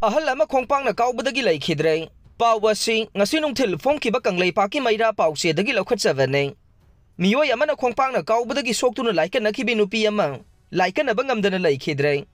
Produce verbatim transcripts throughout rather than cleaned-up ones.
ꯑꯍꯜ ꯑꯃ ꯈꯣꯡꯄꯥꯛꯅ ꯀꯥꯎꯕꯗꯒꯤ ꯂꯩꯈꯤꯗ꯭ꯔꯦ꯫ ꯄꯥꯎ ꯑꯁꯤ ꯉꯁꯤ ꯅꯨꯡꯊꯤꯜ ꯐꯣꯡꯈꯤꯕ ꯀꯪꯂꯩꯄꯥꯛꯀꯤ ꯃꯩꯔꯥ ꯄꯥꯎꯆꯦꯗꯒꯤ ꯂꯧꯈꯠꯆꯕꯅꯤ꯫ ꯃꯤꯑꯣꯏ ꯑꯃꯅ ꯈꯣꯡꯄꯥꯛꯅ ꯀꯥꯎꯕꯗꯒꯤ ꯁꯣꯛꯇꯨꯅ ꯂꯥꯏꯀꯠꯅꯈꯤꯕꯤ ꯅꯨꯄꯤ ꯑꯃ ꯂꯥꯏꯀꯠꯅꯕ ꯉꯝꯗꯅ ꯂꯩꯈꯤꯗ꯭ꯔꯦ꯫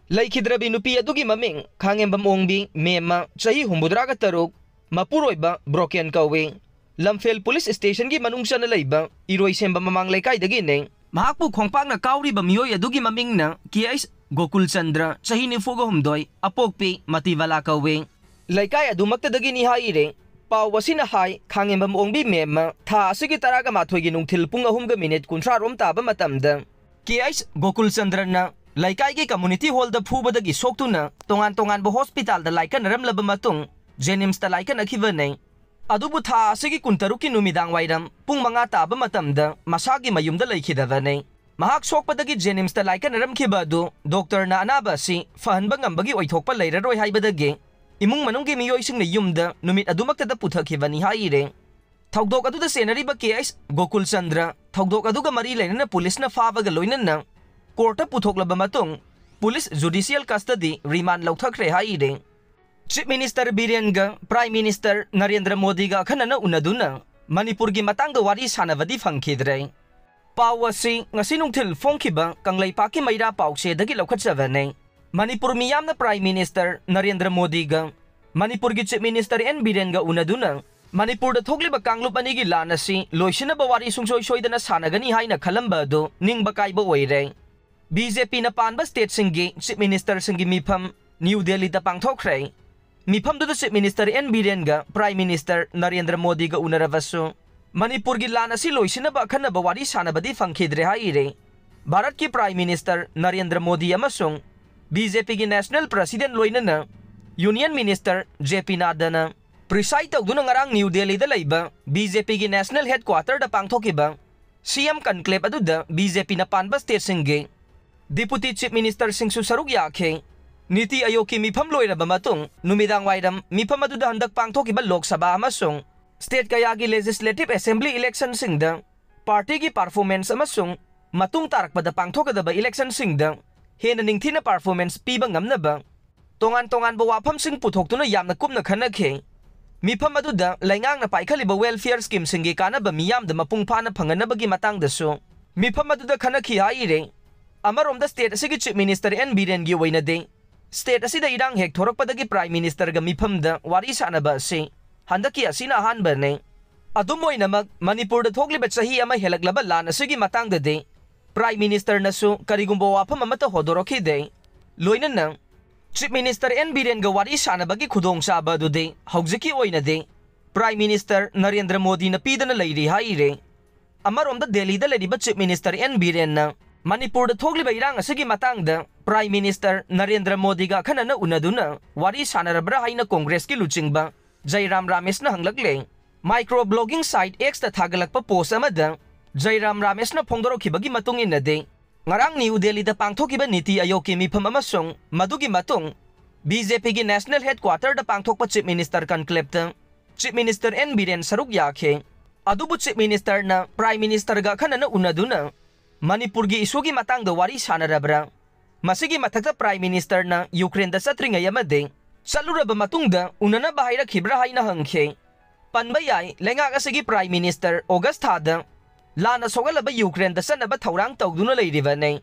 ꯂꯩꯈꯤꯗ꯭ꯔꯕꯤ ꯅꯨꯄꯤ ꯑꯗꯨꯒꯤ ꯃꯃꯤꯡ ꯈꯥꯉꯦꯝꯕꯝ ꯑꯣꯡꯕꯤ ꯃꯦꯝꯃ, ꯆꯍꯤ ꯍꯨꯝꯐꯨꯇꯔꯥꯒ ꯇꯔꯨꯛ, ꯃꯄꯨꯔꯣꯏꯕ ꯕ꯭ꯔꯣꯀꯦꯟ ꯀꯧꯏ꯫ ꯂꯝꯐꯦꯜ ꯄꯨꯂꯤꯁ ꯁ꯭ꯇꯦꯁꯟꯒꯤ ꯃꯅꯨꯡ ꯆꯟꯅ ꯂꯩꯕ ꯏꯔꯣꯏꯁꯦꯝꯕ ꯃꯃꯥꯡ ꯂꯩꯀꯥꯏꯗꯒꯤꯅꯤ꯫ ꯃꯍꯥꯛꯄꯨ ꯈꯣꯡꯄꯥꯛꯅ ꯀꯥꯎꯔꯤꯕ ꯃꯤꯑꯣꯏ ꯑꯗꯨꯒꯤ ꯃꯃꯤꯡꯅ ꯀꯦ ꯑꯩꯆ ꯒꯣꯀꯨꯜ ꯆꯟꯗ꯭ꯔ, ꯆꯍꯤ ꯅꯤꯐꯨꯒ ꯍꯨꯝꯗꯣꯏ, ꯑꯄꯣꯛꯄꯤ, ꯃꯇꯤꯕꯂꯥ ꯀꯧꯏ꯫ ꯂꯩꯀꯥꯏ ꯑꯗꯨꯃꯛꯇꯗꯒꯤꯅꯤ ꯍꯥꯏꯔꯦ꯫ ꯄꯥꯎ ꯑꯁꯤꯅ ꯍꯥꯏ, ꯈꯥꯉꯦꯝꯕꯝ ꯑꯣꯡꯕꯤ ꯃꯦꯝꯃ ꯊꯥ ꯑꯁꯤꯒꯤ ꯇꯔꯥꯒ ꯃꯥꯊꯣꯏꯒꯤ ꯅꯨꯡꯊꯤꯜ ꯄꯨꯡ ꯑꯍꯨꯝꯒ ꯃꯤꯅꯤꯠ ꯀꯨꯟꯊ꯭ꯔꯥ ꯔꯣꯝ ꯇꯥꯕ ꯃꯇꯝꯗ ꯀꯦ ꯑꯩꯆ ꯒꯣꯀꯨꯜ ꯆꯟꯗ꯭ꯔꯅ ꯂꯩꯀꯥꯏꯒꯤ ꯀꯝꯃꯨꯅꯤꯇꯤ ꯍꯣꯜꯗ ꯐꯨꯕꯗꯒꯤ ꯁꯣꯛꯇꯨꯅ ꯇꯣꯉꯥꯟ ꯇꯣꯉꯥꯟꯕ ꯍꯣꯁꯄꯤꯇꯥꯜꯗ ꯂꯥꯏꯀꯠꯅꯔꯝꯂꯕ ꯃꯇꯨꯡ ꯖꯦꯅꯤꯝꯁꯇ ꯂꯥꯏꯀꯠꯅꯈꯤꯕꯅꯤ꯫ ꯑꯗꯨꯕꯨ ꯊꯥ ꯑꯁꯤꯒꯤ ꯀꯨꯟꯇꯔꯨꯛꯀꯤ ꯅꯨꯃꯤꯗꯥꯡ ꯋꯥꯏꯔꯝ ꯄꯨꯡ ꯃꯉꯥ ꯇꯥꯕ ꯃꯇꯝꯗ ꯃꯁꯥꯒꯤ ꯃꯌꯨꯝꯗ ꯂꯩꯈꯤꯗꯕꯅꯤ꯫ ꯃꯍꯥꯛ ꯁꯣꯛꯄꯗꯒꯤ ꯖꯦꯅꯤꯝꯁꯇ ꯂꯥꯏꯀꯠꯅꯔꯝꯈꯤꯕ ꯑꯗꯨ ꯗꯣꯛꯇꯔꯅ ꯑꯅꯥꯕ ꯑꯁꯤ ꯐꯍꯟꯕ ꯉꯝꯕꯒꯤ ꯑꯣꯏꯊꯣꯛꯄ ꯂꯩꯔꯔꯣꯏ ꯍꯥꯏꯕꯗꯒꯤ ꯏꯃꯨꯡ ꯃꯅꯨꯡꯒꯤ ꯃꯤꯑꯣꯏꯁꯤꯡꯅ ꯌꯨꯝꯗ ꯅꯨꯃꯤꯠ ꯑꯗꯨꯃꯛꯇꯗ ꯄꯨꯊꯈꯤꯕꯅꯤ ꯍꯥꯏꯔꯦ꯫ ꯊꯧꯗꯣꯛ ꯑꯗꯨꯗ ꯆꯦꯟꯅꯔꯤꯕ ꯀꯦ ꯑꯩꯆ ꯒꯣꯀꯨꯜ ꯆꯟꯗ꯭ꯔ, ꯊꯧꯗꯣꯛ ꯑꯗꯨꯒ ꯃꯔꯤ ꯂꯩꯅꯅ ꯄꯨꯂꯤꯁꯅ ꯐꯥꯕꯒ ꯂꯣꯏꯅꯅ ꯀꯣꯔꯠꯇ ꯄꯨꯊꯣꯛꯂꯕ ꯃꯇꯨꯡ ꯄꯨꯂꯤꯁ ꯖꯨꯗꯤꯁꯤꯌꯦꯜ ꯀꯁꯇꯗꯤ ꯔꯤꯃꯥꯟ ꯂꯧꯊꯈ꯭ꯔꯦ ꯍꯥꯏꯔꯦ꯫ ꯆꯤꯐ ꯃꯤꯅꯤꯁꯇꯔ ꯕꯤꯔꯦꯟꯒ ꯄ꯭ꯔꯥꯏꯝ ꯃꯤꯅꯤꯁꯇꯔ ꯅꯔꯦꯟꯗ꯭ꯔ ꯃꯣꯗꯤꯒ ꯑꯈꯟꯅꯅ ꯎꯅꯗꯨꯅ ꯃꯅꯤꯄꯨꯔꯒꯤ ꯃꯇꯥꯡꯗ ꯋꯥꯔꯤ ꯁꯥꯟꯅꯕꯗꯤ ꯐꯪꯈꯤꯗ꯭ꯔꯦ꯫ ꯄꯥꯎ ꯑꯁꯤ ꯉꯁꯤ ꯅꯨꯡꯊꯤꯜ ꯐꯣꯡꯈꯤꯕ ꯀꯪꯂꯩꯄꯥꯛꯀꯤ ꯃꯩꯔꯥ ꯄꯥꯎꯆꯦꯗꯒꯤ ꯂꯧꯈꯠꯆꯕꯅꯤ꯫ ꯃꯅꯤꯄꯨꯔ ꯃꯤꯌꯥꯝꯅ ꯄ꯭ꯔꯥꯏꯝ ꯃꯤꯅꯤꯁꯇꯔ ꯅꯔꯦꯟꯗ꯭ꯔ ꯃꯣꯗꯤꯒ ꯃꯅꯤꯄꯨꯔꯒꯤ ꯆꯤꯐ ꯃꯤꯅꯤꯁꯇꯔ ꯑꯦꯟ ꯕꯤꯔꯦꯟꯒ ꯎꯅꯗꯨꯅ ꯃꯅꯤꯄꯨꯔꯗ ꯊꯣꯛꯂꯤꯕ ꯀꯥꯡꯂꯨꯞ ꯑꯅꯤꯒꯤ ꯂꯥꯟ ꯑꯁꯤ ꯂꯣꯏꯁꯤꯟꯅꯕ ꯋꯥꯔꯤ ꯁꯨꯡꯁꯣꯏ ꯁꯣꯏꯗꯅ ꯁꯥꯟꯅꯒꯅꯤ ꯍꯥꯏꯅ ꯈꯜꯂꯝꯕ ꯑꯗꯨ ꯅꯤꯡꯕ ꯀꯥꯏꯕ ꯑꯣꯏꯔꯦ꯫ ꯕꯤ ꯖꯦ ꯄꯤꯅ ꯄꯥꯟꯕ ꯁ꯭ꯇꯦꯠꯁꯤꯡꯒꯤ ꯆꯤꯐ ꯃꯤꯅꯤꯁꯇꯔꯁꯤꯡꯒꯤ ꯃꯤꯐꯝ ꯅ꯭ꯌꯨ ꯗꯦꯜꯂꯤꯗ ꯄꯥꯡꯊꯣꯛꯈ꯭ꯔꯦ꯫ ꯃꯤꯐꯝꯗꯨꯗ ꯆꯤꯐ ꯃꯤꯅꯤꯁꯇꯔ ꯑꯦꯟ ꯕꯤꯔꯦꯟꯒ ꯄ꯭ꯔꯥꯏꯝ ꯃꯤꯅꯤꯁꯇꯔ ꯅꯔꯦꯟꯗ꯭ꯔ ꯃꯣꯗꯤꯒ ꯎꯅꯔꯕꯁꯨ ꯃꯅꯤꯄꯨꯔꯒꯤ ꯂꯥꯟ ꯑꯁꯤ ꯂꯣꯏꯁꯤꯟꯅꯕ ꯑꯈꯟꯅꯕ ꯋꯥꯔꯤ ꯁꯥꯟꯅꯕꯗꯤ ꯐꯪꯈꯤꯗ꯭ꯔꯦ ꯍꯥꯏꯔꯦ꯫ ꯚꯥꯔꯠꯀꯤ ꯄ꯭ꯔꯥꯏꯝ ꯃꯤꯅꯤꯁꯇꯔ ꯅꯔꯦꯟꯗ꯭ꯔ ꯃꯣꯗꯤ ꯑꯃꯁꯨꯡ ꯕꯤ ꯖꯦ ꯄꯤꯒꯤ ꯅꯦꯁꯅꯦꯜ ꯄ꯭ꯔꯁꯤꯗꯦꯟꯠ ꯂꯣꯏꯅꯅ ꯌꯨꯅꯤꯌꯟ ꯃꯤꯅꯤꯁꯇꯔ ꯖꯦ ꯄꯤ ꯅꯥꯗꯅ ꯄ꯭ꯔꯤꯁꯥꯏꯗ ꯇꯧꯗꯨꯅ ꯉꯔꯥꯡ ꯅ꯭ꯌꯨ ꯗꯦꯜꯂꯤꯗ ꯂꯩꯕ ꯕꯤ ꯖꯦ ꯄꯤꯒꯤ ꯅꯦꯁꯅꯦꯜ ꯍꯦꯗꯀ꯭ꯋꯥꯇꯔꯗ ꯄꯥꯡꯊꯣꯛꯈꯤꯕ ꯁꯤ ꯑꯦꯝ ꯀꯟꯀ꯭ꯂꯦꯕ ꯑꯗꯨꯗ ꯕꯤ ꯖꯦ ꯄꯤꯅ ꯄꯥꯟꯕ ꯁ꯭ꯇꯦꯠꯁꯤꯡꯒꯤ ꯗꯤꯄꯨꯇꯤ ꯆꯤꯐ ꯃꯤꯅꯤꯁꯇꯔꯁꯤꯡꯁꯨ ꯁꯔꯨꯛ ꯌꯥꯈꯤ꯫ ꯅꯤꯇꯤ ꯑꯌꯣꯒꯀꯤ ꯃꯤꯐꯝ ꯂꯣꯏꯔꯕ ꯃꯇꯨꯡ ꯅꯨꯃꯤꯗꯥꯡ ꯋꯥꯏꯔꯝ ꯃꯤꯐꯝ ꯑꯗꯨꯗ ꯍꯟꯗꯛ ꯄꯥꯡꯊꯣꯛꯈꯤꯕ ꯂꯣꯛ ꯁꯚꯥ ꯑꯃꯁꯨꯡ ꯁ꯭ꯇꯦꯠ ꯀꯌꯥꯒꯤ ꯂꯦꯖꯤꯁꯂꯦꯇꯤꯚ ꯑꯦꯁꯦꯝꯕ꯭ꯂꯤ ꯏꯂꯦꯛꯁꯟꯁꯤꯡꯗ ꯄꯥꯔꯇꯤꯒꯤ ꯄꯔꯐꯣꯔꯃꯦꯟꯁ ꯑꯃꯁꯨꯡ ꯃꯇꯨꯡ ꯇꯥꯔꯛꯄꯗ ꯄꯥꯡꯊꯣꯛꯀꯗꯕ ꯏꯂꯦꯛꯁꯟꯁꯤꯡꯗ ꯍꯦꯟꯅ ꯅꯤꯡꯊꯤꯅ ꯄꯔꯐꯣꯔꯃꯦꯟꯁ ꯄꯤꯕ ꯉꯝꯅꯕ ꯇꯣꯉꯥꯟ ꯇꯣꯉꯥꯟꯕ ꯋꯥꯐꯝꯁꯤꯡ ꯄꯨꯊꯣꯛꯇꯨꯅ ꯌꯥꯝꯅ ꯀꯨꯞꯅ ꯈꯟꯅꯈꯤ꯫ ꯃꯤꯐꯝ ꯑꯗꯨꯗ ꯂꯩꯉꯥꯛꯅ ꯄꯥꯏꯈꯠꯂꯤꯕ welfare schemeꯁꯤꯡꯒꯤ ꯀꯥꯟꯅꯕ ꯃꯤꯌꯥꯝꯗ ꯃꯄꯨꯡ ꯐꯥꯅ ꯐꯪꯍꯟꯅꯕꯒꯤ ꯃꯇꯥꯡꯗꯁꯨ ꯃꯤꯐꯝ ꯑꯗꯨꯗ ꯈꯟꯅꯈꯤ ꯍꯥꯏꯔꯦ꯫ ꯑꯃꯔꯣꯝꯗ state ꯑꯁꯤꯒꯤ Chief Minister ꯑꯦꯟ ꯕꯤꯔꯦꯟꯒꯤ ꯑꯣꯏꯅꯗꯤ state ꯑꯁꯤꯗ ꯏꯔꯥꯡ ꯍꯦꯛ ꯊꯣꯔꯛꯄꯗꯒꯤ Prime Ministerꯒ ꯃꯤꯐꯝꯗ ꯋꯥꯔꯤ ꯁꯥꯟꯅꯕ ꯑꯁꯤ ꯍꯟꯗꯛꯀꯤ ꯑꯁꯤꯅ ꯑꯍꯥꯟꯕꯅꯤ꯫ ꯑꯗꯨꯝ ꯑꯣꯏꯅꯃꯛ, ꯃꯅꯤꯄꯨꯔꯗ ꯊꯣꯛꯂꯤꯕ ꯆꯍꯤ ꯑꯃ ꯍꯦꯜꯂꯛꯂꯕ ꯂꯥꯟ ꯑꯁꯤꯒꯤ ꯃꯇꯥꯡꯗꯗꯤ Prime Ministerꯅꯁꯨ ꯀꯔꯤꯒꯨꯝꯕ ꯋꯥꯐꯝ ꯑꯃꯠꯇ ꯍꯣꯗꯣꯔꯛꯈꯤꯗꯦ꯫ ꯂꯣꯏꯅꯅ Chief Minister ꯑꯦꯟ ꯕꯤꯔꯦꯟꯒ ꯋꯥꯔꯤ ꯁꯥꯟꯅꯕꯒꯤ ꯈꯨꯗꯣꯡꯆꯥꯕ ꯑꯗꯨꯗꯤ ꯍꯧꯖꯤꯛꯀꯤ ꯑꯣꯏꯅꯗꯤ Prime Minister ꯅꯔꯦꯟꯗ꯭ꯔ ꯃꯣꯗꯤꯅ ꯄꯤꯗꯅ ꯂꯩꯔꯤ ꯍꯥꯏꯔꯦ꯫ ꯑꯃꯔꯣꯝꯗ ꯗꯦꯜꯂꯤꯗ ꯂꯩꯔꯤꯕ Chief Minister ꯑꯦꯟ ꯕꯤꯔꯦꯟꯅ ꯃꯅꯤꯄꯨꯔꯗ ꯊꯣꯛꯂꯤꯕ ꯏꯔꯥꯡ ꯑꯁꯤꯒꯤ ꯃꯇꯥꯡꯗ Prime Minister ꯅꯔꯦꯟꯗ꯭ꯔ ꯃꯣꯗꯤꯒ ꯑꯈꯟꯅꯅ ꯎꯅꯗꯨꯅ ꯋꯥꯔꯤ ꯁꯥꯟꯅꯔꯕ꯭ꯔꯥ ꯍꯥꯏꯅ ꯀꯣꯡꯒ꯭ꯔꯦꯁꯀꯤ ꯂꯨꯆꯤꯡꯕ ꯖꯩꯔꯥꯝ ꯔꯥꯃꯦꯁꯅ ꯍꯪꯂꯛꯂꯦ꯫ Micro blogging site Xꯇ ꯊꯥꯒꯠꯂꯛꯄ post ꯑꯃꯗ ꯖꯩꯔꯥꯝ ꯔꯥꯃꯦꯁꯅ ꯐꯣꯡꯗꯣꯔꯛꯈꯤꯕꯒꯤ ꯃꯇꯨꯡ ꯏꯟꯅꯗꯤ, ꯉꯔꯥꯡ ꯅ꯭ꯌꯨ ꯗꯦꯜꯂꯤꯗ ꯄꯥꯡꯊꯣꯛꯈꯤꯕ ꯅꯤꯇꯤ ꯑꯥꯌꯣꯒꯀꯤ ꯃꯤꯐꯝ ꯑꯃꯁꯨꯡ ꯃꯗꯨꯒꯤ ꯃꯇꯨꯡ BJPꯒꯤ National Headquarterꯗ ꯄꯥꯡꯊꯣꯛꯄ Chief Minister Conclaveꯇ Chief Minister ꯑꯦꯟ ꯕꯤꯔꯦꯟ ꯁꯔꯨꯛ ꯌꯥꯈꯤ꯫ ꯑꯗꯨꯕꯨ Chief Ministerꯅ Prime Ministerꯒ ꯑꯈꯟꯅꯅ ꯎꯅꯗꯨꯅ ꯃꯅꯤꯄꯨꯔꯒꯤ issueꯒꯤ ꯃꯇꯥꯡꯗ ꯋꯥꯔꯤ ꯁꯥꯟꯅꯔꯕ꯭ꯔꯥ? ꯃꯁꯤꯒꯤ ꯃꯊꯛꯇ Prime Ministerꯅ ꯌꯨꯀ꯭ꯔꯦꯟꯗ ꯆꯠꯇ꯭ꯔꯤꯉꯩ ꯑꯃꯗꯤ ꯆꯠꯂꯨꯔꯕ ꯃꯇꯨꯡꯗ ꯎꯅꯅꯕ ꯍꯥꯏꯔꯛꯈꯤꯕ꯭ꯔꯥ ꯍꯥꯏꯅ ꯍꯪꯈꯤ꯫ ꯄꯟꯕ ꯌꯥꯏ, ꯂꯩꯉꯥꯛ ꯑꯁꯤꯒꯤ Prime Minister ꯑꯣꯒꯁ ꯊꯥꯗ ꯂꯥꯟꯅ ꯁꯣꯛꯍꯜꯂꯕ ꯌꯨꯀ꯭ꯔꯦꯟꯗ ꯆꯠꯅꯕ ꯊꯧꯔꯥꯡ ꯇꯧꯗꯨꯅ ꯂꯩꯔꯤꯕꯅꯤ꯫